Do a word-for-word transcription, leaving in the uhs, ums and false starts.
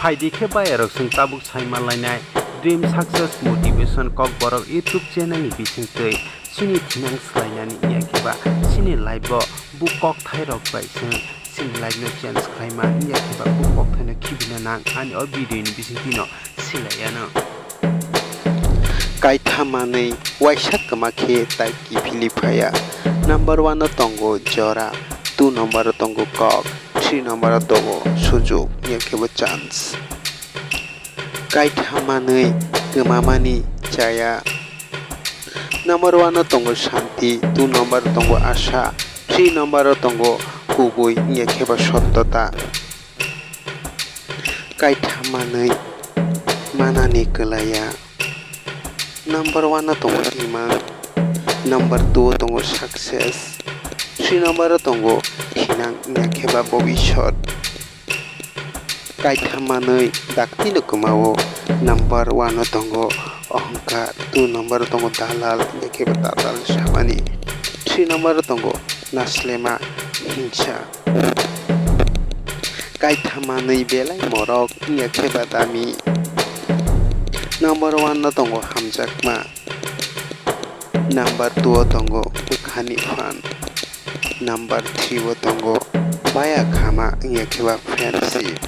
Phaidi khe bayarok chwng tabuk saima lainai Dream Success Motivation Kokborok YouTube channel ni bisingtwi chini thinang swlainani, iya khe ba chini life o bu kokthai rok bai chwng chini life no change khlaima, iya khe ba bu kokthai no khibina nang ani o video ni bisingtwi no silai ano. Kaitham manwi waisa kwma khe tai kiphilwi phaiya. Number one o tongo jora, two number o tongo kok, three number o tongo sujuk, iya khe bo chance. Kaitham manwi kwmamani chaya. Number one o tongo santi, two number o tongo asa, three number o tongo kubui, iya khe bo sottota. Kaitham manwi manani kwlaiya. Number one o tongo imang, number two o tongo success, three number o tongo thinang, iya khe ba bobisot. Kaitham manwi dakti no kwmao. Number one o tongo ohongkar, two number o tongo dalal, iya khe ba tatal samani, three number o tongo naslema, hingsa. Kaitham manwi belai morok, iya khe ba dami. Number one no tongo hamjakma. Number two o tongo bwkhani phan. Number three o tongo baya khama, iya khe ba friendship.